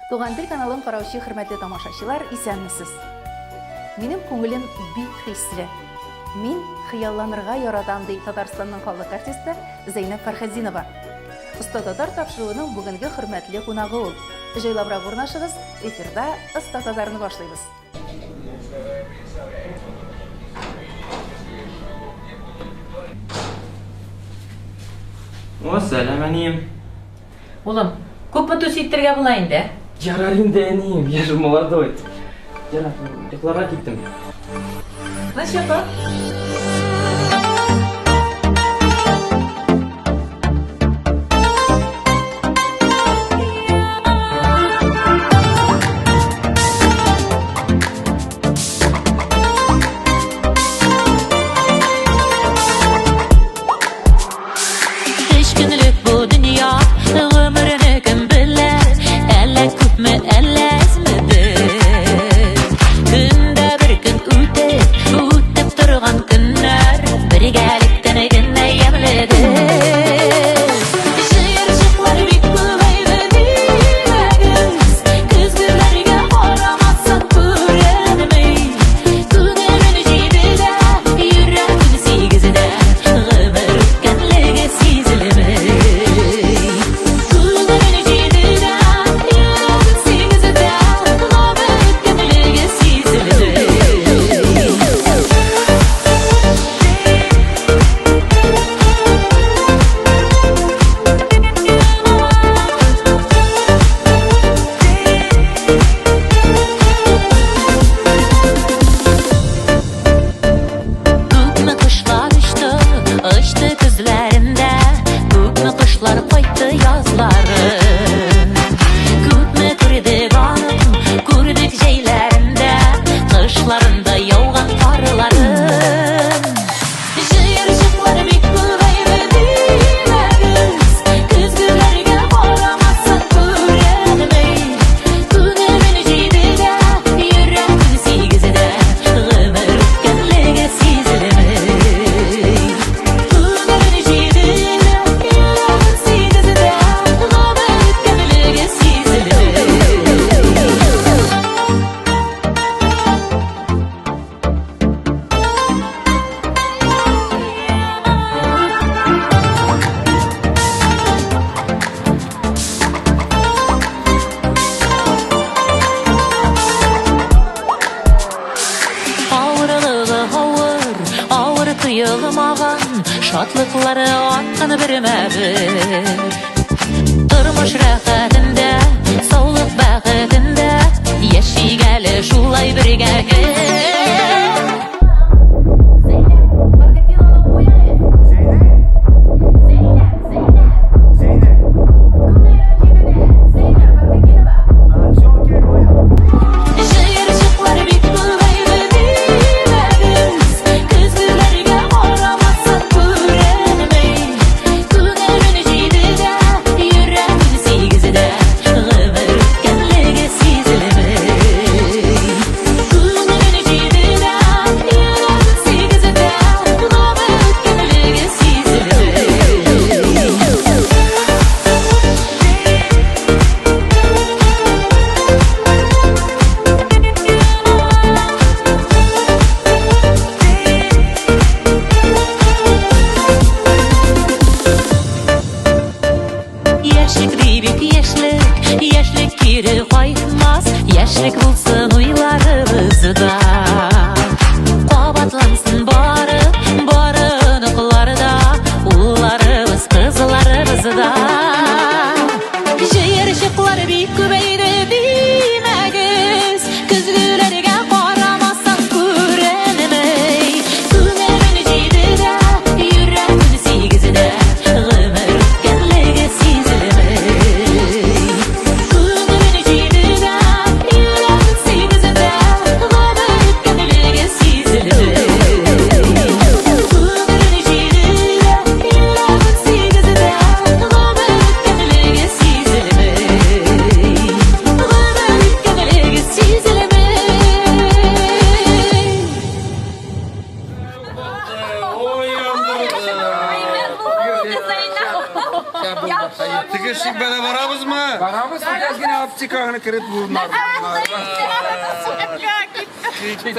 Туган тел каналын караучы хөрмәтле тамашачылар, исәнмесез. Минем күңелем бик хисле. Мин хыялланырга яратам, ди Татарстанның халык артисты Зәйнәб Фәрхетдинова. Оста татар тапшыруының бүгенге хөрмәтле кунагы ул. Җайлабрак урнашыгыз, эфирда Оста татарны башлыйбыз. О, сәлам, әнием. Улым, күпме түс иттерергә була инде? Ярар инде, әнием, я же молодой. Ярар, йокларга киттем. Тыныч йокы. Өч көнлек бу дөнья, гомерне кем белә, әллә күпме, әллә әзме без. Көндә бер көн үтеп, үтеп торган көннәр, бергәлектән генә ямьледер. Җыерчыклар бик күбәйде димәгез, көзгеләргә карамасаң күренми. Күңелем җидедә, йөрәгем сигездә, гомер үткәнлеге сизелми. Күңелем җидедә, йөрәгем сигездә, гомер үткәнлеге сизелми. Күпме кошлар очты, очты көзләрендә, Күпме кошлар кайтты язларын. Күпме күрдек аның, күрдек җәйләрендә, Кышларында яуган карларын. Җыерчыклар бик күбәйде димәгез, Көзгеләргә карамасаң күренми. Күңелем җидедә, йөрәгем сигездә, Гомер үткәнлеге сизелми. Күңелем җидедә, йөрәгем сигездә, Гомер үткәнлеге сизелми. Авырлыгы авыр, авыр тоелмаган, Шатлыклары арткан бермә-бер. Тормыш рәхәтендә, саулык бәхетендә, Яшик әле шулай бергә гел. Җыерчыклар бик күбәйде димәгез, Көзгеләргә карамасаң күренми. Күңелем җидедә, йөрәгем сигездә, Гомер үткәнлеге сизелми. Күңелем җидедә, йөрәгем сигездә, Гомер үткәнлеге сизелми. Яшьлек дибик, яшьлек, яшьлек кире кайтмас, Яшьлек булсын уйларыбызда. Кабатлансын бары, бары оныкларда, Улларыбыз, кызларыбызда. Җыерчыклар бик күбәйде димәгез, Көзгеләргә карамасаң күренми. Күңелем җидедә, йөрәгем сигездә, Гомер үткәнлеге сизелми. Күңелем җидедә, йөрәгем сигездә. Барабыз әз генә аптекага кереп булмар. Киттек.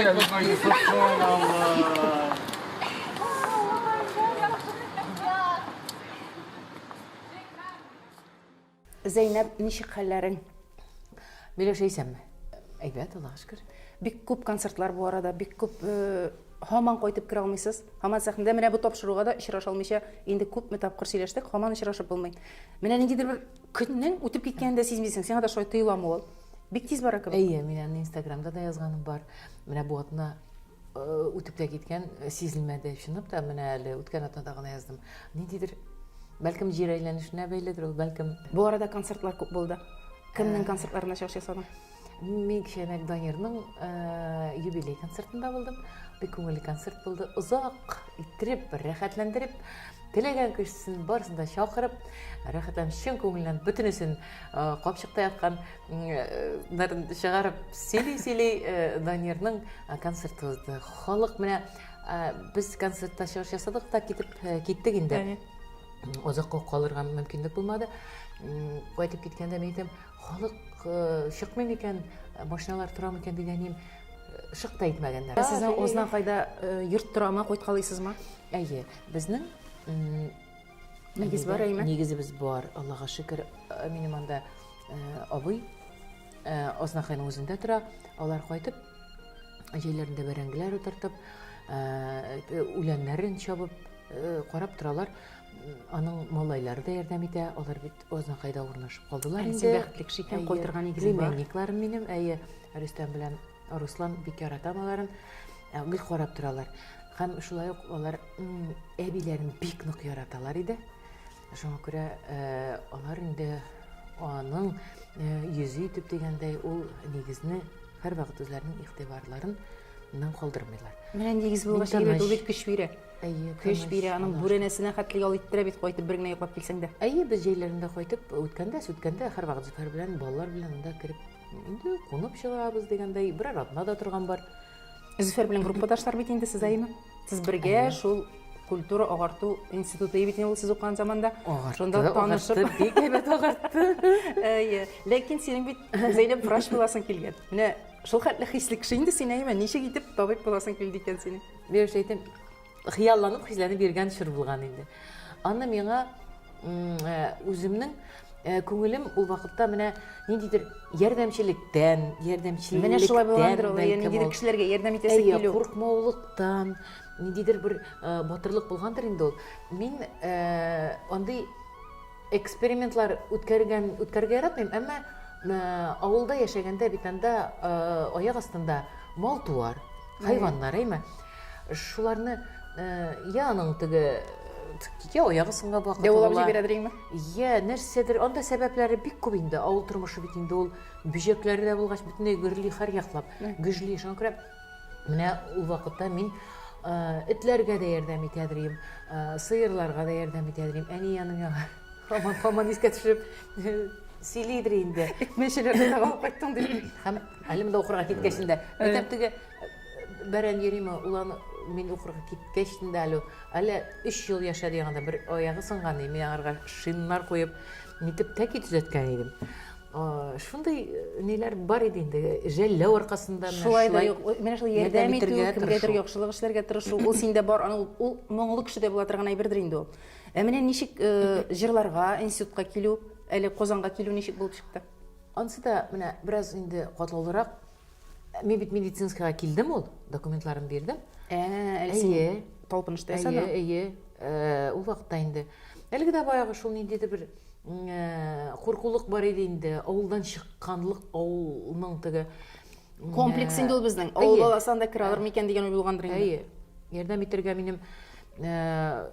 Зәйнәб, ничек хәлләрең? Миләүшә исәнме? Әйбәт, Аллага шөкер. Бик күп концертлар бу арада, бик күп э, һаман кайтып керә алмыйсыз. Һаман сәхнәдә менә бу тапшыруга да очраша алмыйча инде күпме тапкыр сөйләштек, һаман очрашып булмый. Менә ниндидер бер көннең үтеп киткәнен дә сизмисең. Сиңа да шулай тоеламы ул? Бик тиз бара кебек. Әйе, мин аны Инстаграмда да язганым бар. Менә бу атна э, үтеп тә киткән, э, сизелмәде. Чынлап та, менә әле үткән атнада гына яздым. Ниндидер, бәлкем җир әйләнешенә бәйледер ул, бәлкем. Бу арада концертлар күп булды. Кемнең концертларына чыгыш ясадың? Мин кичәнәк Данирның э, юбилей концертында булдым. Бик күңелле концерт булды. Озак иттереп, рәхәтләндереп, теләгән кешесен барысын да чакырып, рәхәтләнеп, чын күңелдән бөтенесен э, капчыкта яткан нарын чыгарып сөйли-сөйли э, Данирның э, концерты узды. Халык менә э, без концертта чыгыш ясадык та китеп киттек инде. Озакка калырга мөмкинлек булмады. Кайтып киткәндә мин әйтәм, халык чыкмый микән, машиналар тора микән дигән идем. Шык та итмәгәннәр. Сезнең Ознакайда йорт торамы, кайткалыйсызмы? Әйе, безнең Нигез бар, әйме? Нигезебез бар, Аллага шөкер. Минем анда абый Азнакайның үзендә тора. Алар кайтып, җәйләрендә бәрәңгеләр утыртып, үләннәрен чабып, карап торалар. Аның малайлары да ярдәм итә. Алар бит Азнакайда урнашып калдылар инде. Син бәхетле кеше икән, кайтырга нигезең бар. Племянникларым минем, әйе, Рөстәм белән Руслан, бик яратам аларын. Гел карап торалар. Һәм шулай ук алар әбиләрен бик нык яраталар иде. Шуңа күрә алар инде аның йөзе итеп дигәндәй ул нигезне һәрвакыт үзләренең игътибарларыннан калдырмыйлар. Менә нигез булгач, әйбәт, ул бит көч бирә. Әйе, көч бирә, аның бүрәнәсенә хәтле ял иттерә бит, кайтып бер генә йоклап килсәң дә. Әйе, без җәйләрендә кайтып, үткәндә, сүткәндә һәрвакыт Зөфәр белән, балалар белән анда кереп, инде кунып чыгабыз дигәндәй, берәр атна да торган бар. Зөфәр белән группадашлар бит инде сез, әйеме? Сез бергә шул культура агарту институты бит инде ул сез укыган заманда. Агартты, Шунда танышып. Агартты, бик әйбәт агартты. Әйе. Ләкин синең бит Зәйнәп врач буласың килгән. Менә шул хәтле хисле кеше инде син, әйеме? Ничек итеп табиб буласың килде икән синең? Мин эш әйтәм, хыялланып, хисләнеп йөргән чор булган инде. Аны миңа э, үземнең э, күңелем ул вакытта менә ниндидер ярдәмчелектән, ярдәмчелектән. Менә шулай булгандыр ул, ниндидер кешеләргә ярдәм итәсе килү. Куркмаулыктан, ниндидер бер э, батырлык булгандыр инде ул. Мин андый экспериментлар үткәргән үткәрергә яратмыйм, әмма авылда яшәгәндә бит анда аяк астында мал-туар, хайваннар, әйме? Шуларны я аның теге я аягы сынган вакыты Дәвалап җибәрәдер инде. Я нәрсәдер, анда сәбәпләре бик күп инде. Авыл тормышы бит инде ул бөҗәкләре дә булгач, бөтенләй гөрли һәр яклап. Гөжли, шуңа күрә менә ул вакытта мин этләргә дә ярдәм итәдер идем, сыерларга да ярдәм итәдер идем. Әни аның миңа һаман һаман искә төшереп сөйлидер инде. Эт-мәчеләрне дә алып кайттың дип. Һәм әле монда укырга киткәч инде. Әйтәм теге бәрән йөриме, ул аны мин укырга киткәч инде әле әле өч ел яшәде янында бер аягы сынган иде, мин аңарга шиннар куеп, нитеп тәки төзәткән идем. Шундый э, ниләр бар иде инде, жәлләү аркасында менә шулай да юк. Менә шул ярдәм итү, кемгәдер яхшылык эшләргә тырышу, ул синдә бар, аны ул моңлы кешедә була торган әйбердер инде ул. Ә менә ничек э, җырларга, институтка килү, әле Казанга килү ничек булып чыкты? Ансы да менә бераз инде катлаулырак. Мин бит медицинскийга килдем ул, документларын бирдем. Ә, әле син талпыныш та ясадың. Әйе, әйе. Э, ул вакытта инде. Әлеге дә баягы шул ниндидер бер э, куркулык бар иде инде. Авылдан чыкканлык, авылның теге комплекс инде ул безнең. Авыл баласы анда керә алыр микән дигән уй булгандыр инде. Әйе. Ярдәм итәргә минем э,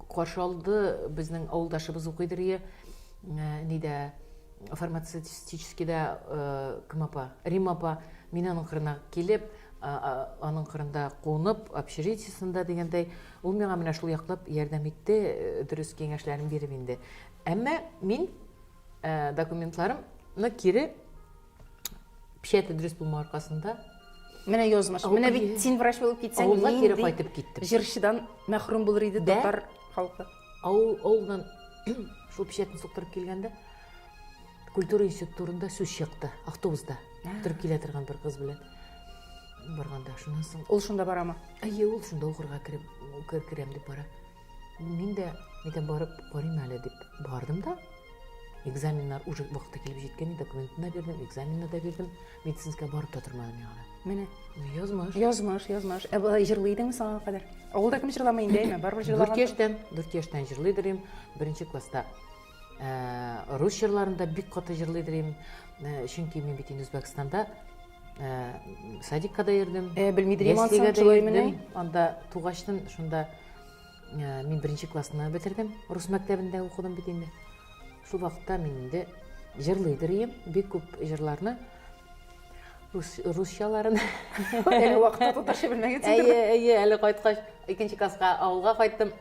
каршы алды безнең авылдашыбыз укыйдыр ие. Нидә фармацевтическийда э, кем апа Рима апа мин аның кырына килеп аның кырында кунып общежитиесында дигәндәй ул миңа менә шул яклап ярдәм итте э, дөрес киңәшләрен биреп инде әмма мин э, документларымны кире печате дөрес булмау аркасында менә язмыш менә бит син врач булып китсәң авылга кире кайтып киттем җырчыдан мәхрүм булыр иде татар халкы авыл авылдан шул печатьне суктырып килгәндә. Культура институты турында сүз чыкты автобуста. Торып килә торган бер кыз белән барганда. Шуннан соң Ул шунда барамы? Әйе, ул шунда укырга кереп, укыр керәм дип бара. Мин дә әйтәм, барып карыйм әле дип бардым да. Экзаменнар уже вакыты килеп җиткән, документны да бирдем, экзаменны да бирдем. Медицинская барып та тормадым миңа. Менә. Ну, язмыш. Язмыш, язмыш. Ә болай җырлый идеңме соң аңа кадәр? Авылда кем җырламый инде, әйме? Барыбер җырлаган. 4 яшьтән, 4 яшьтән җырлыйдыр идем. Беренче класста э, рус җырларын да бик каты җырлыйдыр идем. Э, чөнки мин бит инде Үзбәкстанда э, садикка да йөрдем. Э, белмидер идем яслигә ансын, дә шулай мени? йөрдем. Анда тугачтын шунда э, мин беренче классны бетердем. Рус мәктәбендә укыдым бит инде. Шул вакытта мин инде җырлыйдыр идем. Бик күп җырларны рус, русчаларын. Әле вакытта татарча белмәгәнсеңдер. Әйе, әйе, әле кайткач, икенче класска авылга кайттым.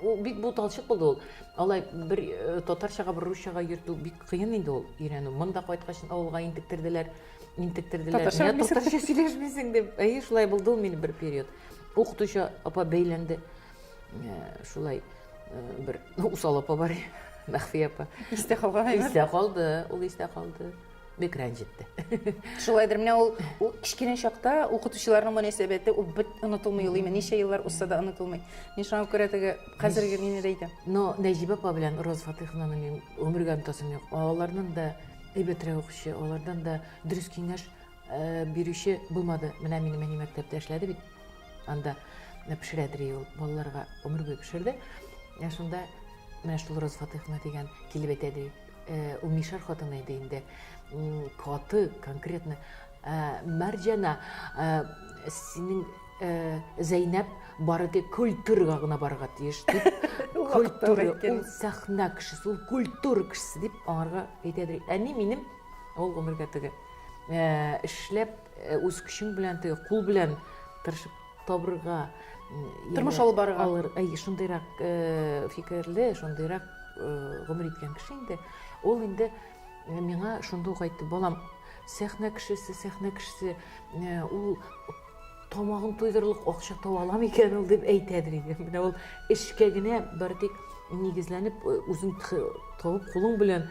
Ул бик буталчык булды ул. Алай бер э, татарчага, бер русчага йөртү бик кыен инде ул өйрәнү. Монда кайткач авылга интектерделәр, интектерделәр. Татарча Нигә белмисең? татарча сөйләшмисең дип. Әйе, шулай булды ул минем бер период. Укытучы апа бәйләнде. Э, шулай э, бер усал апа бар, Мәхфия апа. Истә калган әйбер. Истә калды, ул истә калды. Бик рәнҗетте. Шулайдыр. Менә ул, ул кечкенә чакта укытучыларның мөнәсәбәте ул бит онытылмый ул, именно ничә еллар узса да онытылмый. Мин шуңа күрә теге хәзерге мине дә әйтәм. Но Нәҗибә апа белән Роза Фатыйховнаны мин гомергә онытасым юк. Аларның да әйбәтрәк укучы, алардан да дөрес киңәш э, бирүче булмады. Менә минем әни мәктәптә эшләде бит. Анда пешерәдер ул балаларга гомер буе пешерде. Ә шунда менә шул Роза Фатыйховна дигән килеп әйтә ди. Э, ул мишәр хатыны иде инде. Каты, конкретно. Э, Мәрҗәнә, э, синең Зәйнәп бары тик культурага гына барырга тиеш дип. Культура, ул сәхнә кешесе, ул культура кешесе дип аңарга әйтәдер. Әни минем ул гомергә теге эшләп, үз көчең белән, теге кул белән тырышып табырга, тормыш алып барырга. Алыр, әй, шундыйрак фикерле, шундыйрак гомер иткән кеше инде. Ул инде миңа шунда ук әйтте, балам, сәхнә кешесе, сәхнә кешесе, ул тамагын туйдырырлык акча таба ала микән ул дип әйтәдер инде. Менә ул эшкә генә бары тик нигезләнеп, үзең табып кулың белән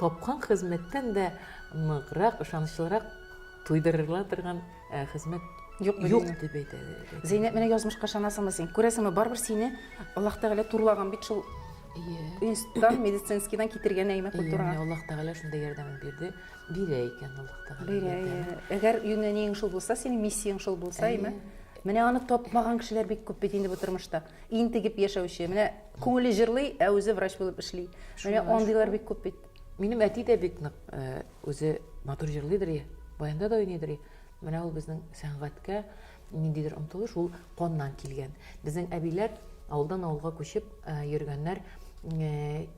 тапкан хезмәттән дә ныграк, ышанычлырак туйдырыла торган хезмәт юк, юк дип әйтә. Зәйнәп, менә язмышка ышанасыңмы син? Күрәсеңме, барыбер сине Аллаһ Тәгалә турлаган бит шул институттан, медицинскийдан китергән әйме культурага. Аллаһ Тәгалә шунда ярдәмен бирде. Бирә икән Аллаһ Тәгалә. Бирә. Әгәр юнәниең шул булса, синең миссияң шул булса, әйме? Менә аны тапмаган кешеләр бик күп бит инде бу тормышта. Интегеп яшәүче. Менә күңеле җырлый, ә үзе врач булып эшли. Менә андыйлар бик күп бит. Минем әти дә бик нык үзе матур җырлыйдыр, баянда да уйныйдыр. Менә ул безнең сәнгатькә ниндидер омтылыш, ул каннан килгән. Безнең әбиләр авылдан авылга күчеп йөргәннәр,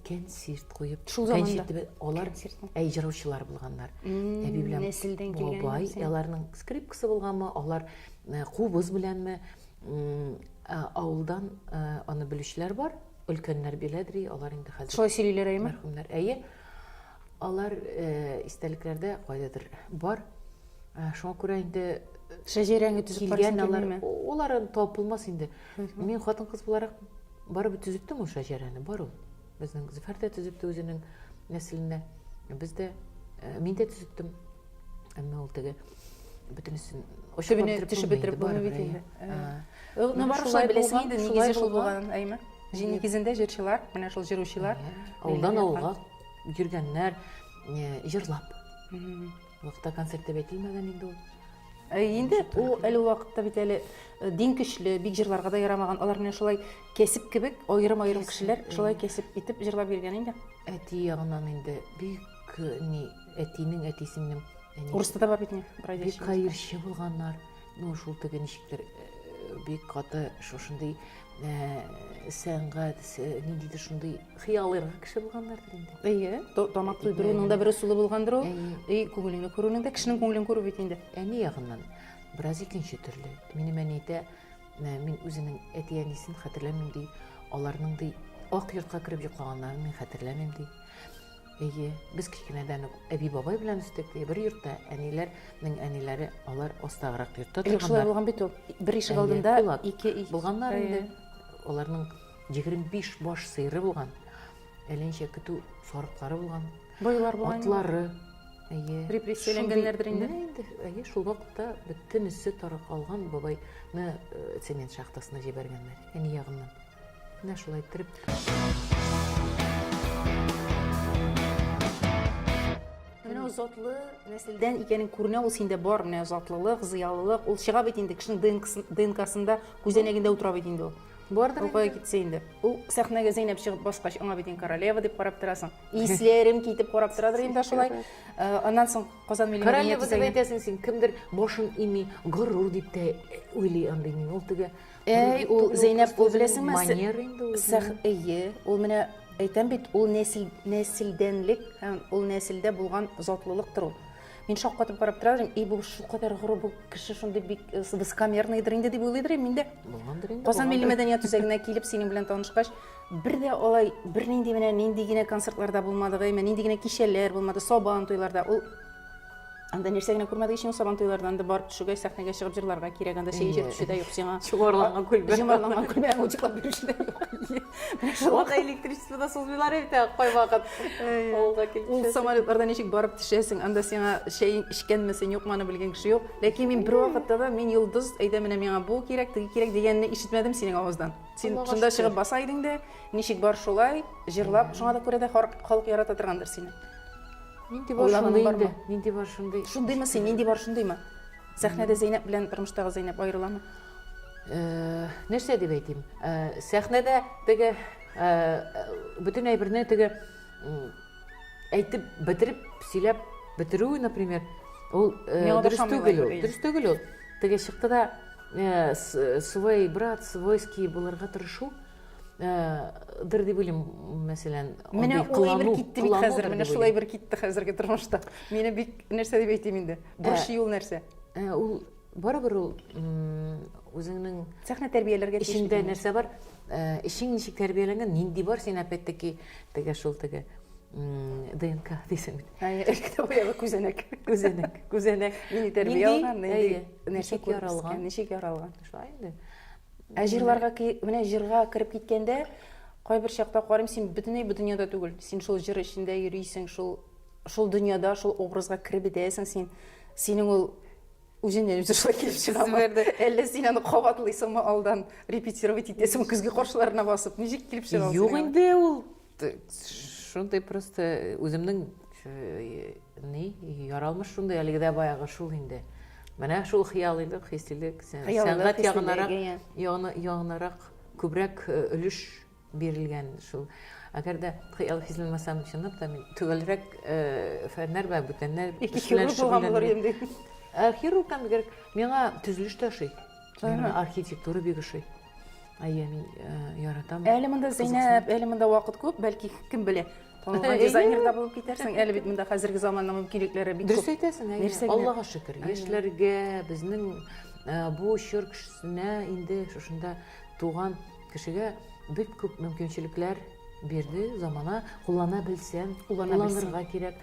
кәнсирт куеп. Шул заманда. Кәнсирт, алар әй җыручылар булганнар. Әби белән нәселдән килгән. Бабай, аларның скрипкасы булганмы, алар кубыз беләнме, авылдан аны белүчеләр бар, өлкәннәр беләдер, алар инде хәзер. Шулай сөйлиләр әйме? Мәрхүмнәр. Әйе. Алар истәлекләрдә кайдадыр бар. Шуңа күрә инде шәҗәрәңне төзеп килгән алар, алар табылмас инде. Мин хатын-кыз буларак барыбер төзеттем ул шәҗәрәне, бар ул. Безнең Зөфәр дә төзетте үзенең нәселенә. Без дә, мин дә төзеттем. Әмма ул теге бөтенесен төбенә төшеп бетереп булмый бит инде. Ну, барыбер шулай беләсең инде, нигезе шул булган, әйме? Нигезендә җырчылар, менә шул җыручылар. Авылдан авылга йөргәннәр, җырлап. Вакытта концерт дип әйтелмәгән инде ул. Инде ул әле вакытта бит әле дин көчле, бик җырларга да ярамаган. Алар менә шулай кәсеп кебек, аерым-аерым кешеләр шулай кәсеп итеп җырлап йөргән инде. Әти ягыннан инде бик ни, әтинең әтисе минем. Урыста да бар бит ни, бродячий. Бик хәерче булганнар. Ну, шул теге ничектер бик каты шушындый сәнгать, ниндидер шундый хыялыйрак кеше булганнардыр инде. Әйе, тамак туйдыруның да бер ысулы булгандыр ул. И күңелеңне күрүнең дә, кешенең күңелен күрү бит инде. Әни ягыннан бераз икенче төрле. Минем әни әйтә, мин үзенең әти-әнисен хәтерләмим ди, аларның ди ак йортка кереп йоклаганнарын мин хәтерләмим ди. Әйе, без кечкенәдән үк әби-бабай белән үстек, ди, бер йортта, әниләрнең әниләре, алар астагырак йортта торганнар. Элек шулай булган бит ул. Бер ишек алдында ике өй булганнар инде. Аларның 25 баш сыеры булган, әллә ничә көтү сарыклары булган. Байлар булган. Атлары. Әйе. Репрессияләнгәннәрдер инде. Менә инде, әйе, шул вакытта бөтенесе таркалган бабайны э, цемент шахтасына җибәргәннәр, әни ягыннан. Менә шулай иттереп. Менә ул затлы нәселдән икәнен күренә, ул синдә бар, менә затлылык, зыялылык, ул чыга бит инде кешенең ДНКсында, күзәнәгендә утыра бит инде ул. Бардыр Ул кая китсә инде. Ул сәхнәгә Зәйнәп чыгып баскач, аңа бит инде королева дип карап торасың. Исләрем китеп карап торадыр инде шулай. Э, аннан соң Казан милли Королева дип әйтәсең син, кемдер башын ими, горур дип тә уйлый андый мин. Ул теге Әй, ул Зәйнәп, ул беләсеңме? Манера инде ул. Сәх, әйе, ул менә әйтәм бит, ул нәсел нәселдәнлек һәм ул нәселдә булган затлылыктыр ул. Мин шаккатып карап тора идем, и бу шулкадәр горур бу кеше шундый бик э, высокомерныйдыр инде дип уйлыйдыр идем мин дә. Булгандыр инде. Казан милли мәдәният үзәгенә килеп синең белән танышкач, бер дә алай бернинди менә нинди генә концертларда булмадык, әйме, нинди генә кичәләр булмады, сабан туйларда. Ул Анда нәрсә генә күрмәдек ич, сабан туйлардан да барып төшүгә сәхнәгә чыгып җырларга кирәк, анда чәй эчеп төшү дә юк сиңа. Чуарланган күлмәк. Чуарланган күлмәк, утюглап бирүче дә юк. Менә шул Анда электричество да сузмыйлар бит ә, кайвакыт. Авылга килеп Ул самолетларда ничек барып төшәсең, анда сиңа чәй эчкәнме син, юкмы, аны белгән кеше юк. Ләкин мин бервакытта да мин йолдыз, әйдә менә миңа бу кирәк, теге кирәк дигәнне ишетмәдем синең авыздан. Син шунда чыгып баса идең дә, ничек бар шулай, җырлап, шуңа да күрә дә халык ярата торгандыр сине. Нинди бар шундый инде? Нинди бар шундый? Шундыймы син? Нинди бар шундыймы? Сәхнәдә Зәйнәп белән тормыштагы Зәйнәп аерыламы? Э, нәрсә дип әйтим? Э, сәхнәдә теге э, бөтен әйберне теге әйтеп бетереп сөйләп бетерү, например, ул дөрес түгел ул. Дөрес түгел ул. Теге чыкты да свой брат, свойский булырга тырышу. Дыр дип уйлыйм, мәсәлән, Менә ул әйбер китте бит хәзер, менә шул әйбер китте хәзерге тормышта. Мине бик нәрсә дип әйтим инде? Борчый ул нәрсә. Ул барыбер ул үзеңнең сәхнә тәрбияләргә тиеш. Эчеңдә нәрсә бар? Эчең ничек тәрбияләнгән, нинди бар син опять-таки теге шул теге ДНК дисең бит. Әйе, баягы күзәнәк. Күзәнәк, күзәнәк. Нинди тәрбия алган, нинди ничек яралган, ничек яралган. Шулай инде. Ә җырларга менә җырга кереп киткәндә, кайбер чакта карыйм, син бөтенләй бу дөньяда түгел. Син шул җыр эчендә йөрисең, шул шул дөньяда, шул образга кереп бетәсең син. Синең ул үзеннән үзе шулай килеп чыгамы? Әллә син аны кабатлыйсыңмы алдан, репетировать итәсеңме көзге каршыларына басып? Ничек килеп чыга ул? Юк инде ул шундый просто үземнең э, ни яралмыш шундый әлеге дә баягы шул инде. Менә шул хыялыйлык, хислелек, сәнгать ягынарак, ягынарак күбрәк э, өлеш бирелгән шул. Әгәр дә хыял хис булмасам, чынлап та мин төгәлрәк э, фәннәр белән бүтәннәр хирург булган булыр идем ди. Ә, хирургтан бигрәк миңа төзелеш тә ошый. Миңа архитектура бик ошый. Әйе, мин э, яратам. Әле монда Зәйнәп, әле монда вакыт күп, бәлки кем белә. Танылган дизайнер да булып китәрсең. Әле бит монда хәзерге заманның мөмкинлекләре бик күп. Дөрес әйтәсең, әйе. Аллага шөкер, яшьләргә безнең э, бу чор кешесенә инде шушында туган кешегә бик күп мөмкинчелекләр бирде замана. Куллана белсәң, кулланырга кирәк.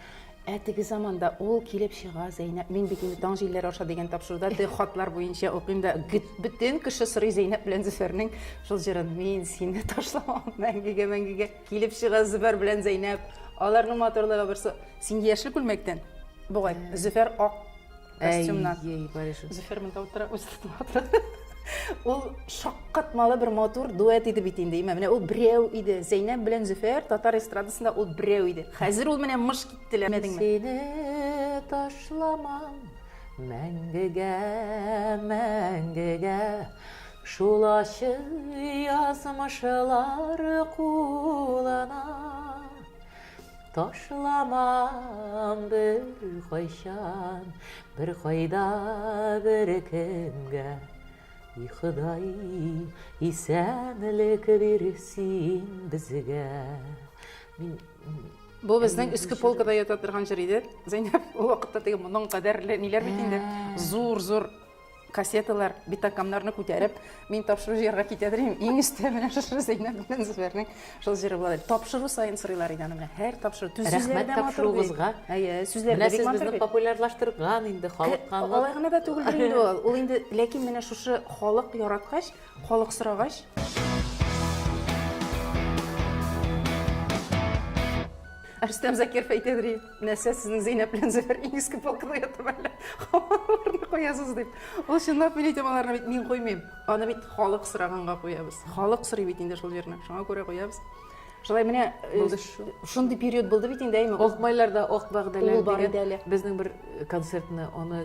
Ә теге заманда ул килеп чыга, Зәйнәп. Мин бит инде Таң җилләре аша дигән тапшыруда теге хатлар буенча укыйм да, бөтен кеше сорый Зәйнәп белән Зөфәрнең шул җырын. Мин сине ташламам мәңгегә, мәңгегә. Килеп чыга Зөфәр белән Зәйнәп. Аларның матурлыгы берсе. Син яшел күлмәктән, бугай. Зөфәр ак костюмнан. Әй, Бариша. Зөфәр монда утыра, үзе тотып утыра. Ул шаккатмалы бер матур дуэт иде бит инде, менә ул берәү иде. Зәйнәп белән Зөфәр татар эстрадасында ул берәү иде. Хәзер ул менә мыш киттеләр, белмәдеңме? Сине ташламам мәңгегә, мәңгегә. Шул ачы язмышлар кулына. Ташламам беркайчан, беркайда, беркемгә. И Ходай, исәнлек бир син безгә. Мин Бу безнең өске полкада ята торган җыр иде. Зәйнәп, ул вакытта теге моның кадәрле ниләр бит инде. Зур-зур кассеталар, битакамнарны күтәреп, мин тапшыру җыярга китәдер идем. Иң өстә менә шушы Зәйнәп белән Зөфәрнең шул җыры була. Тапшыру саен сорыйлар иде аны менә. Һәр тапшыру. Түз Рәхмәт тапшыруыгызга. Әйе, сүзләр дә бик матур. Менә сез безне популярлаштырган инде халыкка. Алай гына да түгелдер инде ул. Ул инде, ләкин менә шушы халык яраткач, халык сорагач, Рөстәм Закиров әйтәдер, нәрсә сезнең Зәйнәп белән Зөфәр иң өске полкада ятып әллә аларны куясыз дип. Ул чынлап мин әйтәм, аларны бит мин куймыйм. Аны бит халык сораганга куябыз. Халык сорый бит инде шул җырны. Шуңа күрә куябыз. Шулай менә э, шундый период булды бит инде, әйме? Ак майларда ак вәгъдәләр дигән безнең бер концертны аны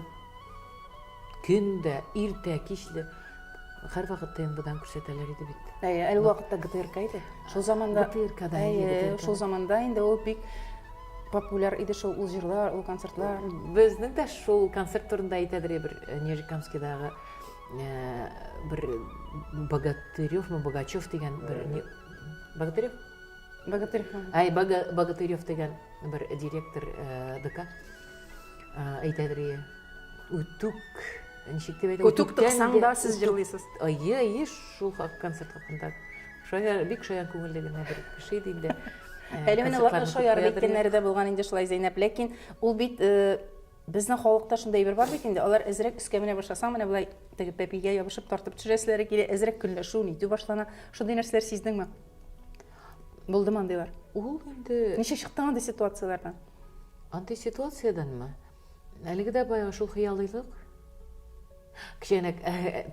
көн дә, иртә, кичле һәрвакыт ТНВдан күрсәтәләр иде бит. Әйе, әле вакытта ГТРК иде. Шул заманда ГТРКда әйе, шул заманда инде ул бик популяр иде шул ул җырлар, ул концертлар. Безнең дә шул концерт турында әйтәдер бер э, Нижнекамскидагы э, бер Богатыревмы, Богачев дигән бер Богатырев? Богатырев. Ай, Богатырев дигән бер директор э, ДК әйтәдер Үтүк, ничек дип әйтә? Үтүк тыксаң да сез җырлыйсыз. Әйе, әйе, шул концерт хакында. Шаян, бик шаян күңелле генә бер кеше иде инде. Әле менә аларның шаярып әйткәннәре дә булган инде шулай, Зәйнәп. Ләкин ул бит безнең халыкта шундый әйбер бар бит инде. Алар әзрәк өскә менә башласаң, менә болай теге пәпигә ябышып тартып төшерәселәре килә, әзрәк көнләшү, нитү башлана. Шундый нәрсәләр сиздеңме? Булдымы андыйлар? Ул инде Ничек чыктың андый ситуацияләрдән? Андый ситуациядәнме? Әлеге дә баягы шул хыялыйлык. Кечәнәк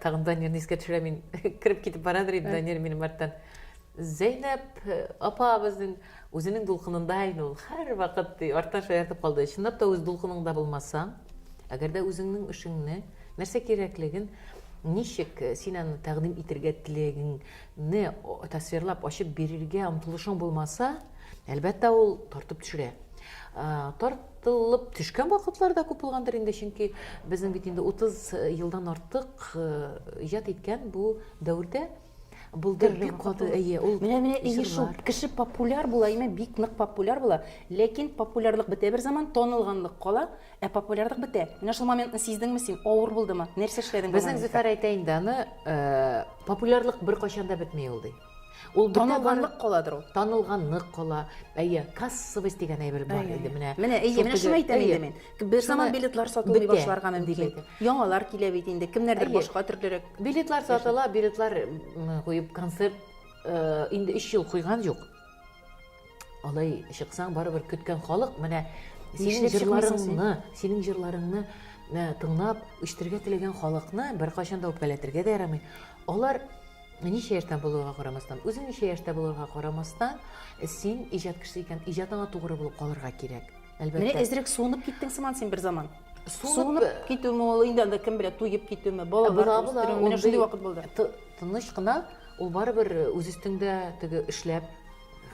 тагын Данирны искә төшерә мин. Кереп китеп барадыр инде Данир минем арттан. Зәйнәп э, апа безнең үзенең дулкынында инде ул һәрвакыт ди, арттан шаяртып калды. Чынлап та үз дулкыныңда булмасаң, әгәр дә үзеңнең эшеңне, нәрсә кирәклеген, ничек э, син аны тәкъдим итергә теләгеңне тасвирлап ачып бирергә омтылышың булмаса, әлбәттә ул тартып төшерә. Тартылып төшкән вакытлар да күп булгандыр инде, чөнки безнең бит инде 30 елдан артык иҗат иткән бу дәвердә булды бик каты, әйе, ул Менә менә әйе шул кеше популяр була, әйме бик нык популяр була, ләкин популярлык бетә бер заман, танылганлык кала, ә популярлык бетә. Менә шул моментны сиздеңме син? Авыр булдымы? Нәрсә эшләдең? Безнең Зөфәр әйтә инде аны, популярлык беркайчан да бетми ул ди. Ул танылганлык каладыр ул. Танылганлык кала. Әйе, кассовость дигән әйбер бар инде менә. Менә әйе, менә шуны әйтәм инде мин. Бер заман билетлар сатылмый башларга мөмкин. Яңалар килә бит инде, кемнәрдер башка төрлерәк. Билетлар сатыла, билетлар куеп концерт э, инде 3 ел куйган юк. Алай чыксаң, барыбер көткән халык менә синең җырларыңны, синең җырларыңны э, тыңлап, үстерергә теләгән халыкны беркайчан да үпкәләтергә дә ярамый. Алар Ничә яшьтән булуга карамастан, үзең ничә яшьтә булырга карамастан, син иҗат кешесе икән, иҗатыңа тугры булып калырга кирәк. Әлбәттә. Менә әзрәк суынып киттең сыман син бер заман. Суынып китүме ул, инде анда кем белә, туеп китүме, балалар үстерүме, менә шундый вакыт булды. Тыныч кына, ул барыбер үз өстеңдә теге эшләп,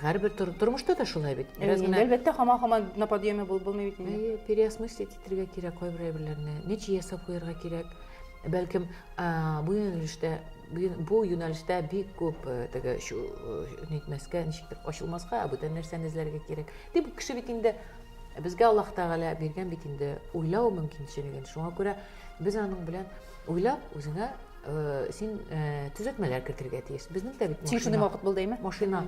һәрбер тормышта да шулай бит. Бераз генә Әлбәттә, һаман-һаман на подъеме булып булмый бит инде. Әйе, переосмыслить итәргә кирәк кайбер әйберләрне, нәтиҗә ясап куярга кирәк. Бәлкем, бу юнәлештә бу юнәлештә бик күп э, теге э, нитмәскә, ничектер ачылмаска, ә бүтән нәрсәне эзләргә кирәк. Дип кеше бит инде безгә Аллаһ Тәгалә биргән бит инде уйлау мөмкинчелеген. Шуңа күрә без аның белән уйлап үзеңә э, син төзәтмәләр кертергә тиеш. Безнең дә бит Син шундый вакыт булды, әйме? Машина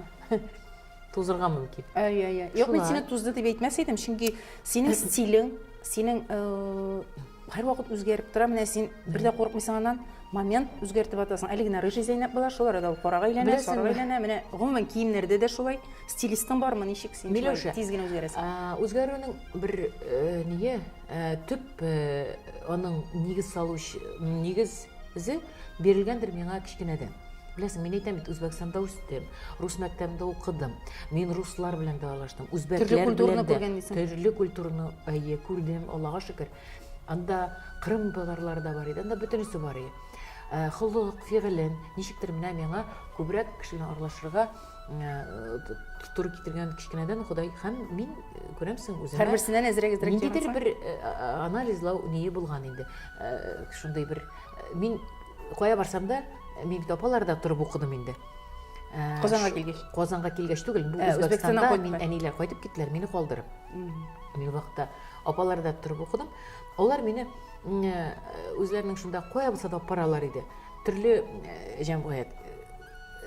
тузырга мөмкин. Әйе, әйе. Юк, мин сине тузды дип әйтмәс идем, чөнки синең стилең, синең һәрвакыт үзгәреп тора. Менә син бер дә курыкмыйсың аннан, момент үзгәртеп атасың. Әле генә рыжий Зәйнәп була, шул арада ул карага әйләнә, сарыга әйләнә. Менә гомумән киемнәрдә дә шулай. Стилистың бармы, ничек син Миләүшә, тиз генә үзгәрәсең? Үзгәрүнең бер э, ние, э, төп э, аның нигез салучы нигезе бирелгәндер миңа кечкенәдән. Беләсең, мин әйтәм бит, Үзбәкстанда үстем, рус мәктәбендә укыдым. Мин руслар белән дә аралаштым, үзбәкләр белән дә. Төрле культураны әйе, күрдем, Аллага шөкер. Анда Кырым татарлары да бар иде, анда бөтенесе бар иде. Э, холык, фигылен, ничектер менә миңа күбрәк кеше белән аралашырга э, туры китергән кечкенәдән Ходай һәм мин э, күрәмсең үземә. Һәрберсеннән әзрәк әзрәк ниндидер бер анализлау ние булган инде. Шундый бер мин кая барсам да, мин бит апаларда торып укыдым инде. Казанга килгәч. Казанга килгәч түгел, бу Үзбәкстанда мин әниләр кайтып киттеләр, мине калдырып. Мин вакытта Апаларда торып укыдым. Алар мине э, үзләренең шунда кая булса да апаралар иде. Төрле э, җәмгыять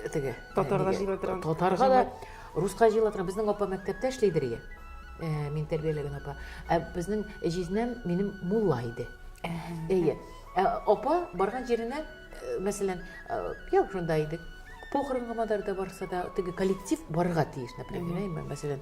э, теге. Татарга җыела торган. Татарга да, руска җыела торган. Безнең апа мәктәптә эшлидер ие. Мин тәрбияләгән апа. Ә безнең җизнәм минем мулла иде. Әйе. Ә апа барган җиренә, мәсәлән, я шунда идек. Похоронга мадар да барса да, теге коллектив барырга тиеш, например, әйме, мәсәлән,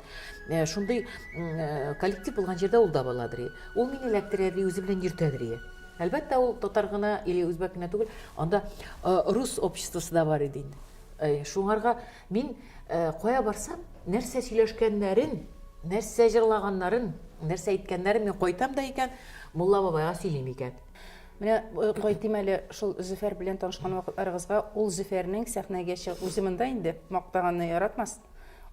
э, шундый э, коллектив булган җирдә ул да буладыр. Ул мине эләктерә, ди, үзе белән йөртәдер. Әлбәттә, ул татар гына или үзбәк кенә түгел, анда э, рус обществосы да бар иде инде. Шуңарга мин кая барсам, нәрсә сөйләшкәннәрен, нәрсә җырлаганнарын, нәрсә әйткәннәрен мин кайтам да икән, мулла бабайга сөйлим икән. Менә э, кайтыйм әле шул Зөфәр белән танышкан вакытларыгызга. Ул Зөфәрнең сәхнәгә чыгып, үзе монда инде мактаганны яратмас.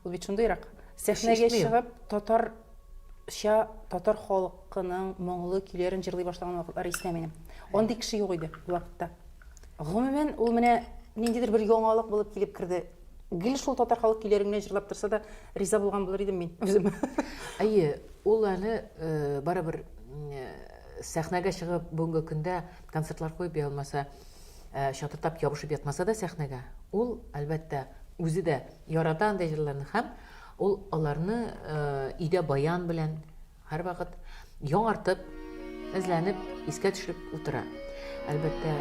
Ул бит шундыйрак. Сәхнәгә чыгып, татарча, татар халкының моңлы көйләрен җырлый башлаган вакытлары истә минем. Андый кеше юк иде ул вакытта. Гомумән, ул менә ниндидер бер яңалык булып килеп керде. Гел шул татар халык көйләрен генә җырлап торса да, риза булган булыр идем мин үзем. Әйе, ул әле э, барыбер э, сәхнәгә чыгып бүгенге көндә концертлар куеп я булмаса э, чатыртап ябышып ятмаса да сәхнәгә, ул, әлбәттә, үзе дә ярата андый җырларны һәм ул аларны өйдә баян белән Һәрвакыт яңартып, эзләнеп, искә төшереп утыра. Әлбәттә,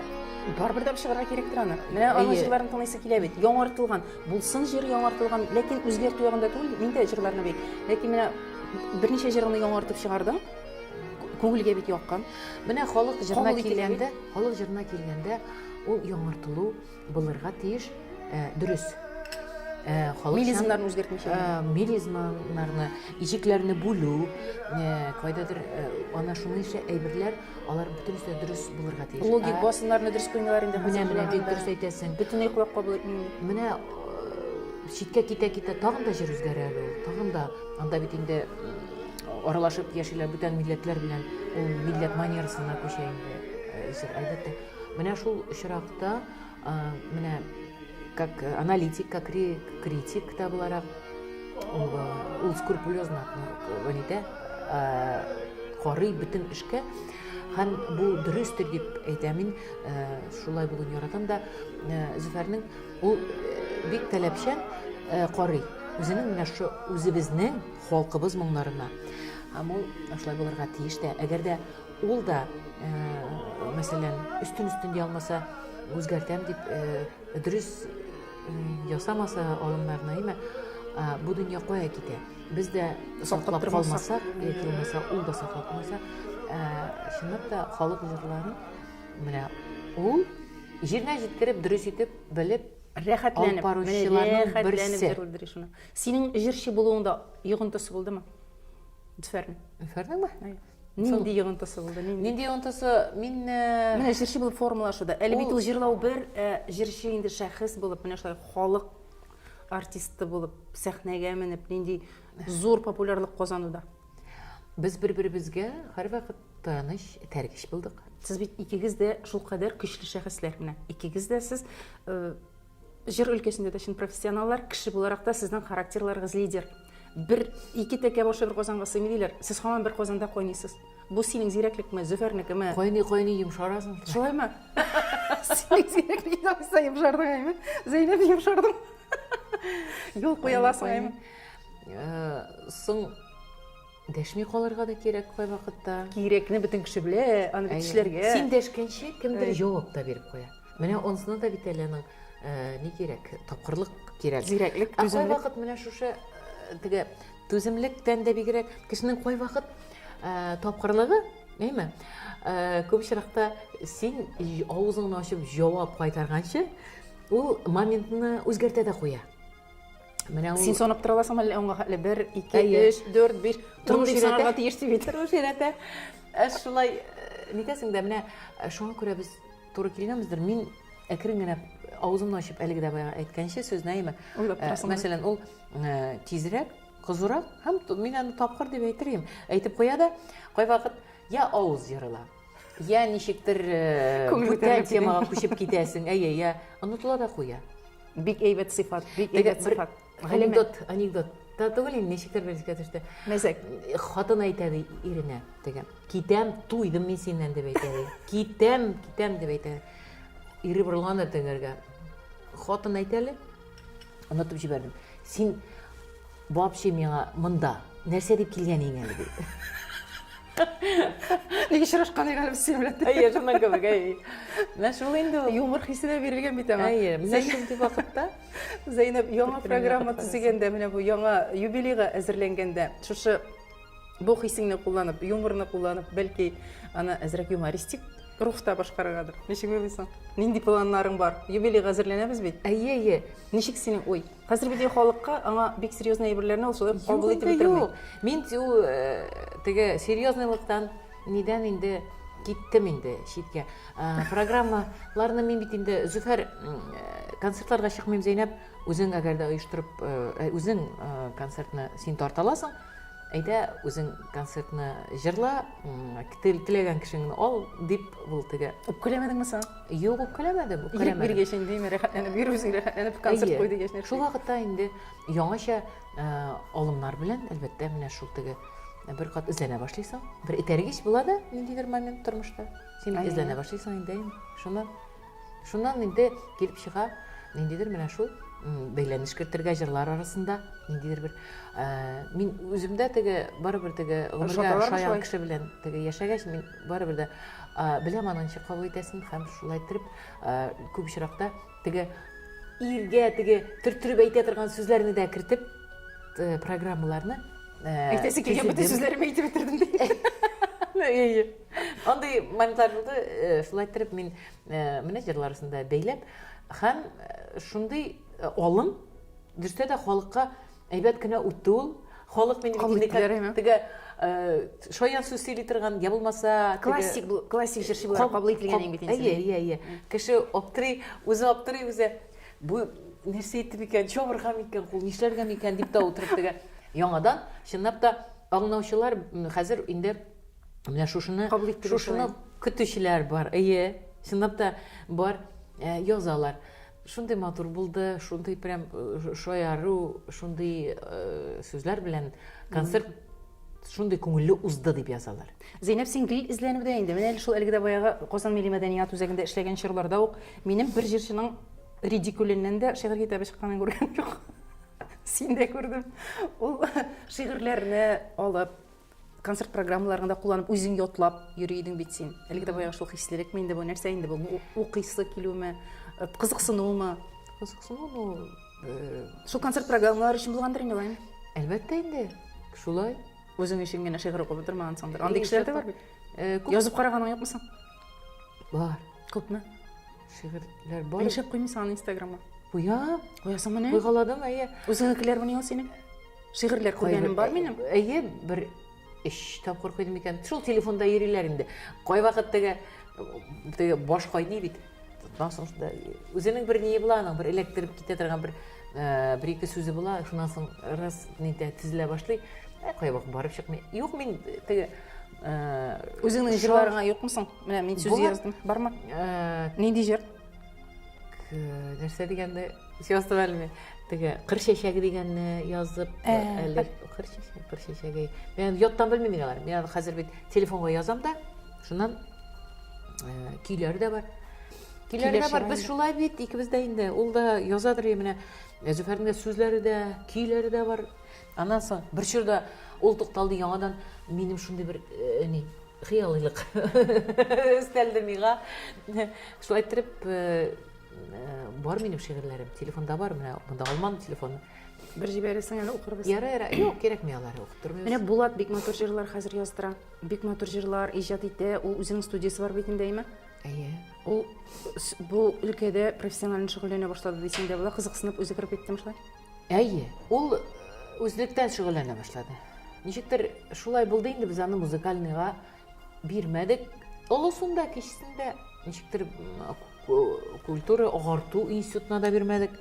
Барыбер дә чыгарга кирәктер аны. Менә аның җырларын тыңлыйсы килә бит. Яңартылган, булсын җыр яңартылган, ләкин үзгәртү ягында түгел, мин дә җырларны бит. Ләкин менә берничә җырыңны яңартып чыгардың, күңелгә бит якын. Менә халык җырына килгәндә, халык җырына килгәндә, ул яңартылу булырга тиеш э, дөрес. Э, мелизмнарны үзгәртмичә. Э, мелизмнарны, иҗекләрне бүлү, кайдадыр ана шуның ише әйберләр, алар бөтенесе дә дөрес булырга тиеш. Логик басымнарны дөрес куймыйлар инде. Менә менә бик дөрес әйтәсең. Бөтенләй колак кабул итми. Менә читкә китә-китә тагын да җыр үзгәрә әле ул. Тагын да анда бит инде аралашып яшиләр бүтән милләтләр белән, ул милләт манерасына күчә инде җыр, әлбәттә. Менә шул очракта менә как аналитик, как критик та буларак ул, ул скрупулезно нитә, карый бөтен эшкә һәм бу дөрестер дип әйтәм мин, шулай булуын яратам да. Зөфәрнең ул бик таләпчән карый үзенең менә шу үзебезнең халкыбыз моңнарына. Һәм ул шулай булырга тиеш тә. Әгәр дә Ул да, мәсәлән, өстен-өстен дия алмаса, үзгәртәм дип, дөрес ясамаса алымнарны, әйме, бу дөнья кая китә? Без дә саклап калмасак, яки булмаса, ул да саклап калмаса, чынлап та халык җырларын менә ул җиренә җиткереп, дөрес итеп, белеп, рәхәтләнеп, баручыларның берсе. Синең җырчы булуыңда йогынтысы булдымы? Зөфәрнең. Зөфәрнеңме? Нинди йогынтысы булды? Нинди? Нинди йогынтысы? Мин э, Менә җырчы булып формалашуда. Әле бит ул җырлау бер, ә җырчы инде шәхес булып, менә шулай халык артисты булып сәхнәгә менеп, нинди зур популярлык казануда. Без бер-беребезгә һәрвакыт таяныч, этәргеч булдык. Сез бит икегез дә шулкадәр көчле шәхесләр менә. Икегез дә сез э, Җыр өлкәсендә дә чын профессионаллар, кеше буларак та сезнең характерларыгыз лидер. Бер, ике тәкә башы бер казанга сыймый диләр. Сез һаман бер казанда кайныйсыз. Бу синең зирәклекме, Зөфәрнекеме? Кайный-кайный йомшарасың. Шулаймы? Синең зирәклек алса йомшардың әйме? Зәйнәп йомшардың. Юл куя аласың әйме? Э, соң дәшми калырга да кирәк кайвакытта. Кирәкне бөтен кеше белә, аны бит эшләргә. Син дәшкәнче кемдер җавап та биреп куя. Менә онсына да бит әле аның э, ни кирәк? Тапкырлык кирәк. Зирәклек, түземлек. Ә кайвакыт менә шушы э, теге түземлектән дә бигрәк кешенең кайвакыт э, тапкырлыгы, әйме? Күп очракта син авызыңны ачып җавап кайтарганчы, ул моментны үзгәртә дә куя. Менә ул Син санап тора аласыңмы әллә аңа хәтле 1, 2, 3, 4, 5 тормыш дип санарга тиеш дип бит. Тормыш өйрәтә. Ә шулай нитәсең дә менә шуңа күрә без туры килгәнбездер. Мин әкрен генә авызымны ачып әлеге дә баягы әйткәнче сүзне әйме. Мәсәлән, ул тизрәк, кызурак һәм мин аны тапкыр дип әйтер идем. Әйтеп куя да, кайвакыт я авыз ерыла, я ничектер бүтән темага күчеп китәсең, әйе, я онытыла да куя. Бик әйбәт сыйфат, бик әйбәт сыйфат. Анекдот, анекдот. Та түгел инде, ничектер бер искә төште. Мәзәк. Хатын әйтә ди иренә, теге. Китәм, туйдым мин синнән дип әйтә ди. Китәм, китәм дип әйтә. Ире борылган да тегәргә. Хатын әйтә әле. Онытып җибәрдем. Син вообще миңа монда нәрсә дип килгән идең әле ди. Нигә очрашкан идек әле без синең белән? Әйе, шуннан кебек, әйе. Менә шул инде ул. Юмор хисенә бирелгән бит аңа. Әйе, менә шундый вакытта. Зәйнәп, яңа программа төзегәндә, менә бу яңа юбилейга әзерләнгәндә, шушы бу хисеңне кулланып, юморны кулланып, бәлки аны әзрәк юмористик рухта башкарыргадыр. Ничек уйлыйсың? Нинди планнарың бар? Юбилейга әзерләнәбез бит. Әйе, әйе. Ничек синең уй? Хәзер бит халыкка аңа бик серьезный әйберләрне ул шулай кабул итеп бетерми. Юк, мин ул э, теге серьезныйлыктан нидән инде киттем инде читкә. Э, программаларны мин бит инде Зөфәр э, концертларга чыкмыйм, Зәйнәп, үзең әгәр дә оештырып, үзең концертны син тарта аласың. Әйдә, үзең концертны җырла, теләгән кешеңне ал, дип ул теге. Үпкәләмәдеңме соң? Юк, үпкәләмәдем, үпкәләмәдем. Ирек биргәч инде, әйме, рәхәтләнеп йөр үзең, рәхәтләнеп концерт куй дигәч нәрсә. Шул вакытта инде яңача э, алымнар белән, әлбәттә, менә шул теге бер кат эзләнә башлыйсың. Бер этәргеч була да ниндидер момент тормышта. Син эзләнә башлыйсың инде, шуннан Шуннан инде килеп чыга ниндидер менә шул бәйләнеш кертергә җырлар арасында ниндидер бер ә, мин үземдә теге барыбер теге гомергә шаян кеше белән теге яшәгәч мин барыбер дә ә, беләм аның ничек кабул итәсен һәм шулай иттереп ә, күп очракта теге иргә теге төрттереп әйтә торган сүзләрне дә кертеп э, программаларны э, әйтәсе килгән бөтен сүзләремне әйтеп бетердем ди әйе андый моментлар булды э, шулай иттереп мин Э, менә җырлар арасында бәйләп һәм э, шундый э, алым дөрестә дә халыкка әйбәт кенә үтте ул халык мине Кабул иттеләр, әйме? теге шаян сүз сөйли торган я булмаса классик классик җырчы буларак кабул ителгән бит инде әйе әйе әйе кеше аптырый үзе аптырый үзе бу нәрсә әйтте микән чабырга микән кул нишләргә микән дип тә утырып теге яңадан чынлап та аңлаучылар хәзер инде Менә шушыны шушыны көтүчеләр бар. Әйе, чынлап та бар, э, язалар. Шундый матур булды, шундый прям э, шаяру, шундый э, сүзләр белән концерт шундый күңелле узды дип язалар. Зәйнәп, син гел эзләнүдә инде. Менә әле шул әлеге дә баягы Казан милли мәдәният үзәгендә эшләгән чорларда ук минем бер җырчының ридикюленнән дә шигырь китабы чыкканын күргән юк. Син дә күрдем. Ул шигырьләрне алып, концерт программаларыңда кулланып, үзең ятлап йөри идең бит син. Әлеге дә баягы шул хислелекме инде бу, нәрсә инде бу? Укыйсы килүме, э, кызыксынумы? Кызыксыну, ну, э, шул концерт программалары өчен булгандыр инде алай. Әлбәттә инде, шулай. Үзең өчен генә шигырь укып утырмагансыңдыр. Андый кешеләр дә бар бит. Э, Язып караганың юкмы соң? Бар. Күпме? Шигырьләр бар. Нишләп куймыйсың аны Инстаграмга? Куям. Куясың менә? Куйгаладым, әйе. Үзеңнекеләр мени ул синең? Шигырьләр күргәнем бар минем. Әйе, бер өч тапкыр куйдым икән. Шул телефонда йөриләр инде. Кайвакыт теге теге баш кайный бит. Тотмаң соң шунда үзенең бер ние була аның, бер эләктереп китә торган бер э, бер ике сүзе була. Шуннан соң раз нидә тезелә башлый. Ә кайвакыт барып чыкмый. Юк, мин теге э, Үзеңнең җырларыңа юкмы соң? Менә мин сүз яздым. Бармы? Э, Нинди җыр? Нәрсә дигәндә Яздым әле мин. Теге кыр чәчәге дигәнне язып, ә, әле кыр чәчәге, кыр чәчәге. Мин яттан белмим мин аларны. Мин хәзер бит телефонга язам да, шуннан э, көйләр дә бар. Көйләр дә бар. Без шулай бит икебез дә инде. Ул да язадыр менә. Зөфәрнең дә сүзләре дә, көйләре дә бар. Аннан соң бер чорда ул тукталды яңадан минем шундый бер э, ни хыялыйлык өстәлде миңа. Шулай иттереп э, Э, бар минем шигырьләрем, телефонда бар, менә монда алмам телефонны. Бер җибәрерсең әле укырбыз. Ярар, ярар. Юк, кирәкми алары укып тормыйбыз. Менә Булат бик матур җырлар хәзер яздыра. Бик матур җырлар иҗат итә. Ул үзенең студиясе бар бит инде, әйме? Әйе. Ул бу өлкәдә профессиональ шөгыльләнә башлады дисең дә була, кызыксынып үзе кереп киттеме шулай? Әйе, ул э, үзлектән шөгыльләнә башлады. Ничектер шулай булды инде, без аны музыкальныйга бирмәдек. Олысын да, кечесен дә ничектер культура агарту институтына да бирмәдек.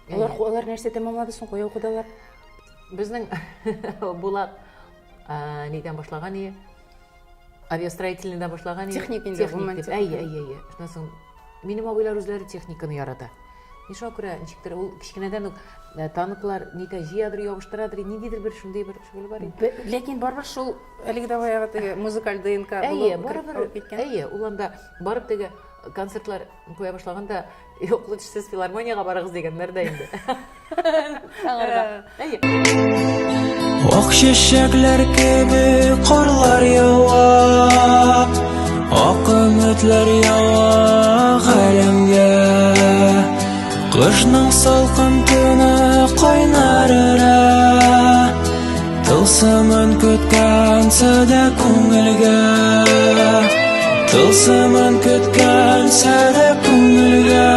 Алар алар нәрсә тәмамлады соң, кая укыдылар? Безнең Булат нидән башлаган ие? Авиастроительныйдан башлаган ие. Техник инде, гомумән. Әйе, әйе, әйе. Шуннан соң минем абыйлар үзләре техниканы ярата. Мин шуңа күрә ничектер ул кечкенәдән үк э, танклар нитә җыядыр, ябыштырадыр, ниндидер бер шундый бер шөгыле бар иде. Ләкин барыбер шул әлеге дә баягы теге музыкаль ДНК Әйе, барыбер. Әйе, ул анда барып теге концертлар куя башлаганда, юк, лучше сез филармониягә барыгыз дигәннәр дә инде. Аңарга. Әйе. Ак чәчәкләр кебек карлар ява, Ак өметләр ява галәмгә. Кышның салкын төне кайнар өрә, Тылсымын көткән садә күңелгә. Тылсымын көткән садә күңелгә.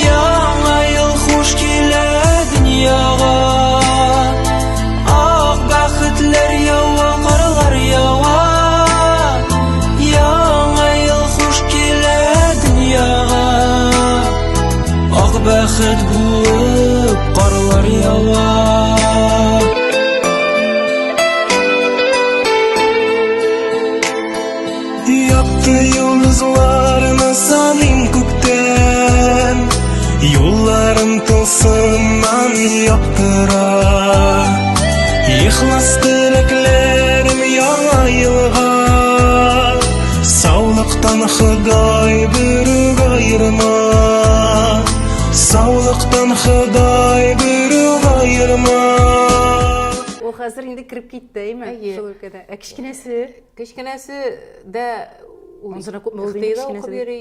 Яңа ел хуш килә дөньяга. Ак бәхетләр ява, карлар ява. Яңа ел хуш килә дөньяга. Ак бәхет булып карлар ява. Якты йолдызларны саныйм күктән, Юлларым тылсымнан яктыра. Ихлас теләкләрем яңа елга, Саулыктан Ходай берүк аерма. Саулыктан Ходай берүк аерма. Ул хәзер инде кереп китте, әйме? Әйе. Шул өлкәдә. Ә кечкенәсе? Кечкенәсе дә ул Анысына күпме булды инде КХТИда укып кечкенәсе? йөри,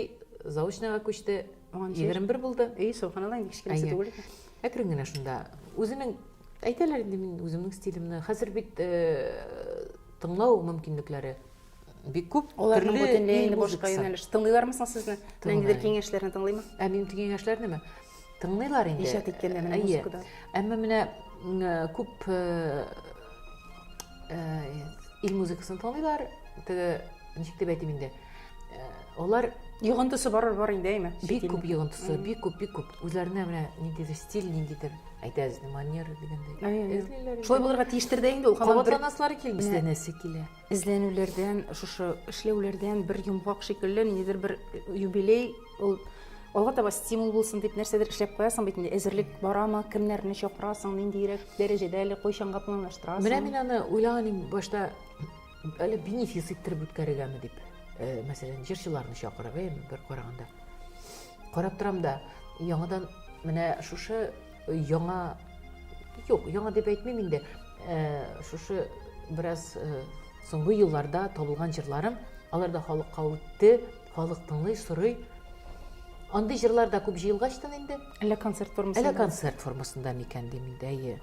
заочныйга күчте. Аңа ничә яшь? 21 булды. Эй, сөбханалла, инде кечкенәсе Әйе. түгел икән. Әкрен генә шунда. Үзенең әйтәләр инде мин үземнең стилемне. Хәзер бит э, тыңлау мөмкинлекләре бик күп. Аларның Төрле бөтенләй ил инде башка музыкасы. юнәлеш. Тыңлыйлармы соң сезне? Тыңлый. Ниндидер киңәшләрне тыңлыймы? Ә минем киңәшләрнеме? Тыңлыйлар инде. Иҗат иткәндә менә Әйе. музыкада. Әмма менә м, э, күп э, э, ил музыкасын тыңлыйлар. Теге ничек дип әйтим инде? Э, Алар Йогынтысы бар бар инде, әйме? бик күп йогынтысы, бик күп, бик күп. Үзләренә менә ниндидер стиль, ниндидер әйтәбез, манера дигәндәй. Эзлиләр инде. Шулай булырга тиештер дә инде ул. Һаман бер Кабатланасылары килми. Эзләнәсе килә. эзләнүләрдән, шушы эшләүләрдән бер йомгак шикелле, ниндидер бер юбилей ул алга таба стимул булсын дип нәрсәдер эшләп куясың бит инде. Әзерлек барамы, кемнәрне чакырасың, ниндирәк дәрәҗәдә әле кайчанга планлаштырасың? Менә мин аны уйлаган идем башта әле бенефис иттереп үткәрергәме дип. Э, мәсәлән, җырчыларны чакырып, әйеме, бер караганда. Карап торам да, яңадан менә шушы яңа юк, яңа дип әйтмим инде. Э, шушы бераз э, соңгы елларда табылган җырларым, алар да халыкка үтте, халык тыңлый, сорый. Андый җырлар да күп җыелгачтын инде. Әллә концерт формасында? Әллә концерт формасында микән дим инде, әйе.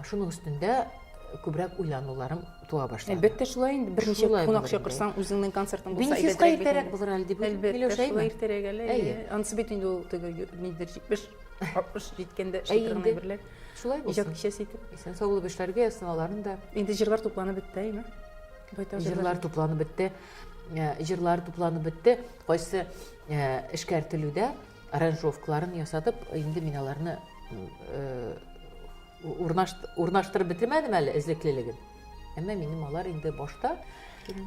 Шуның өстендә күбрәк уйлануларым туа башлады. Әлбәттә шулай инде, берничә Шулай кунак булыр инде. чакырсаң, үзеңнең концертың булса, Бенефиска әйбәтрәк бит иртәрәк инде. булыр әле дип уйлыйм. Әлбәттә, Миләүшә, шулай әйме? иртәрәк әле. Әйе. Әйе. Анысы бит инде ул теге нидер 70, 60 җиткәндә эшли Әйе торган инде. әйберләр. Шулай Иҗат булсын. кичәсе итеп. Исән сау булып эшләргә язсын аларын да. Инде җырлар тупланып бетте, әйеме? Байтак Җырлар тупланып бетте. Э, Җырлар тупланып бетте. Кайсы э, эшкәртелүдә аранжировкаларын ясатып, инде мин аларны э, урнаштырып бетермәдем әле эзлеклелеген. Әмма минем алар инде башта.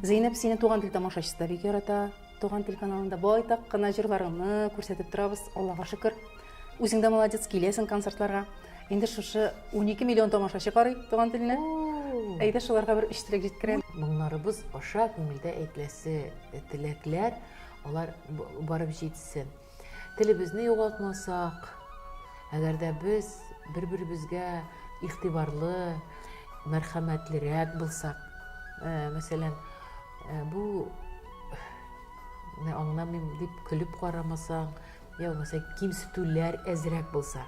Зәйнәп, сине Туган тел тамашачысы да бик ярата. Туган тел каналында байтак кына җырларыңны күрсәтеп торабыз, Аллага шөкер. Үзең дә молодец, киләсең концертларга. Инде шушы 12 миллион тамашачы карый Туган телне. Әйдә шуларга бер өч теләк җиткерәм. Моңнарыбыз аша күңелдә әйтеләсе теләкләр, алар барып җитсен. Телебезне югалтмасак, әгәр дә без бер-беребезгә игътибарлы, мәрхәмәтлерәк булсак, э, мәсәлән, э, бу аңламыйм дип көлеп карамасаң, я булмаса кимсетүләр әзрәк булса,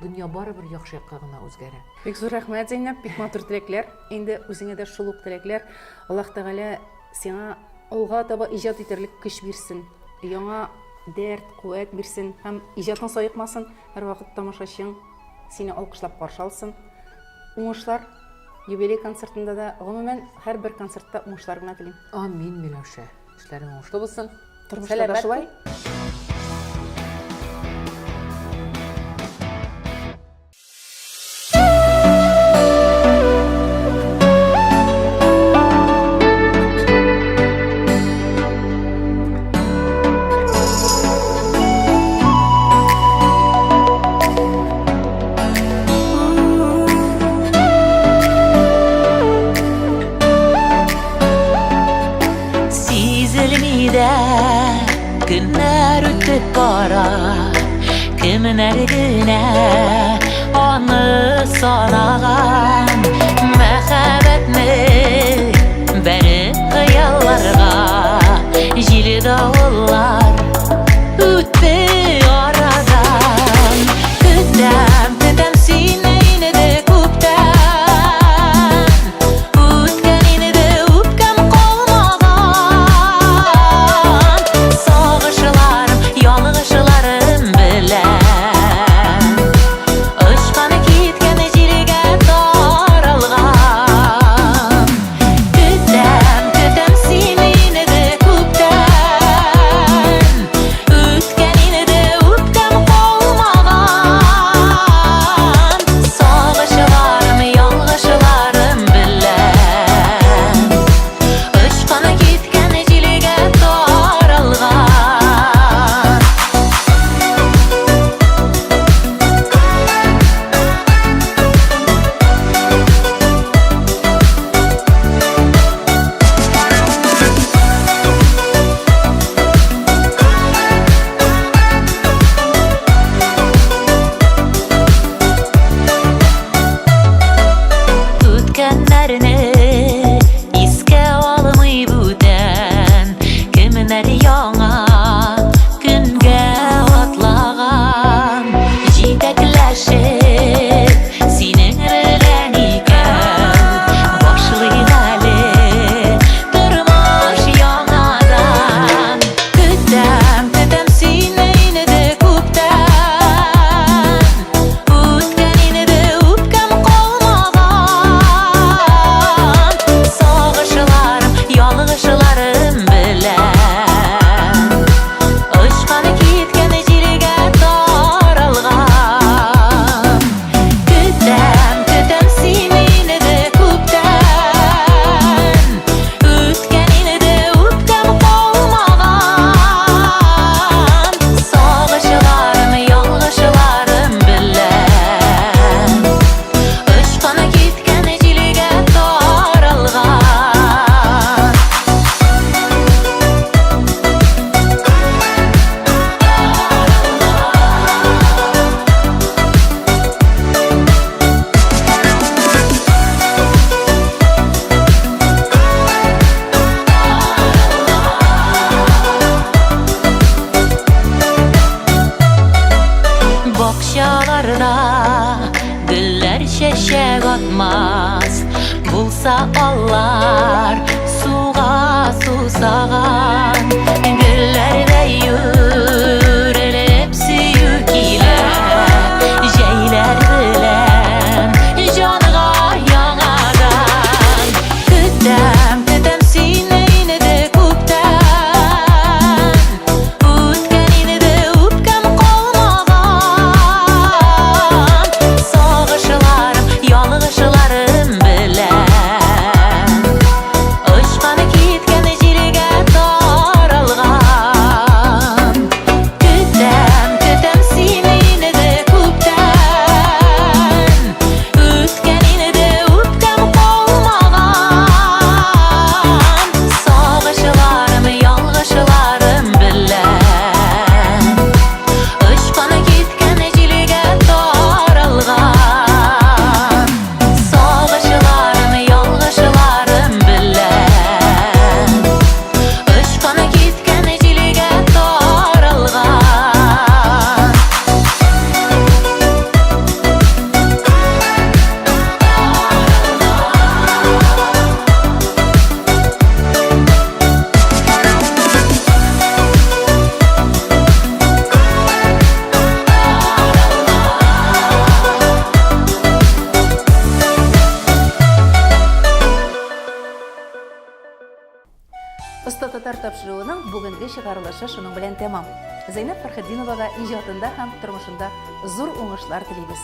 дөнья барыбер яхшы якка гына үзгәрә. Бик зур рәхмәт, Зәйнәп, бик матур теләкләр. Инде үзеңә дә шул ук теләкләр. Аллаһ Тәгалә сиңа алга таба иҗат итәрлек көч бирсен, яңа дәрт, куәт бирсен һәм иҗатың саекмасын, һәрвакыт тамашачың сине алкышлап каршы алсын. Уңышлар юбилей концертында да, гомумән, һәрбер концертта уңышлар гына телим. Амин, Миләүшә. Эшләрең уңышлы булсын. Тормышта да шулай. Сизелми дә көннәр үтеп бара, кемнәр генә аны Елларны санаган мәхәббәтне бәреп хыялларга җил давыллар үтте арадан. Көтәм, көтәм сине инде күптән. Үткән инде үпкәм калмаган. Сагышларым, ялгышларым белән. Очкан киткән җилгә таралган. Көтәм, көтәм сине инде күптән. Үткән инде үпкәм калмаган. Сагышларым, ялгышларым белән. Очкан киткән җилгә таралган. Үткәннәрне искә алмый бүтән, Кемнәр яңа көнгә атлаган. Җитәкләшеп синең белән икәү башлыйк әле тормыш яңадан. Көтәм, көтәм сине инде күптән. Үткән инде үпкәм калмаган. Сагышларым, ялгышларым белән. Очкан киткән җилгә таралган. Көтәм, көтәм сине инде күптән. Үткән инде үпкәм калмаган. Сагышларым, ялгышларым белән. Очкан киткән җилгә таралган. Бакчаларда гөлләр чәчәк атмас, булса алар суга сусаган. Гөлләрдә үрелеп сөю килә, җәйләр белән җанга яңадан. Көтәм, көтәм сине инде күптән. Үткән инде үпкәм калмаган. Сагышларым, ялгышларым белән. Очкан киткән җилгә таралган. Көтәм, көтәм сине инде күптән. Үткән инде үпкәм калмаган. Сагышларым, ялгышларым белән. Очкан киткән җилгә таралган. Сагышларым, ялгышларым белән. Очкан киткән җилгә таралган. Оста татар тапшыруының бүгенге чыгарылышы шуның белән тәмам. Зәйнәб Фәрхетдиновага иҗатында һәм тормышында зур уңышлар телибез.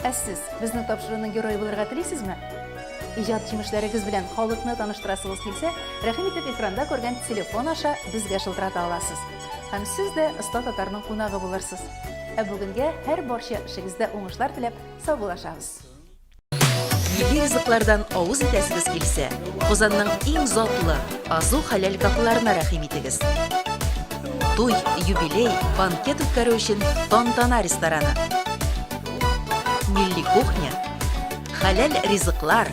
Ә сез безнең тапшыруның герое булырга телисезме? Иҗат җимешләрегез белән халыкны таныштырасыгыз килсә, рәхим итеп экранда күргән телефон аша безгә шылтырата аласыз. Һәм сез дә оста татарның кунагы булырсыз. Ә бүгенгә һәр барча эшегездә уңышлар теләп саубуллашабыз. Милли ризыклардан авыз итәсегез килсә, Казанның иң затлы Азу хәләл кафеларына рәхим итегез. Туй, юбилей, банкет үткәрү өчен Тантана рестораны. милли кухня, хәләл ризыклар,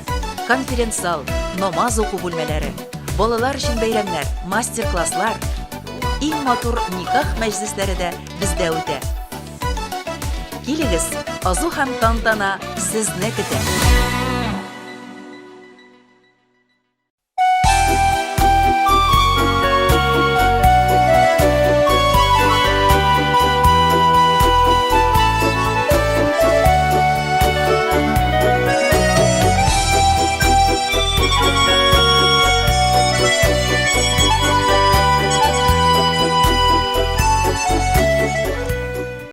конференц-зал, намаз уку бүлмәләре, балалар өчен бәйрәмнәр, мастер-класслар, иң матур никах мәҗлесләре дә бездә үтә. Килегез, Азу һәм Тантана сезне көтә!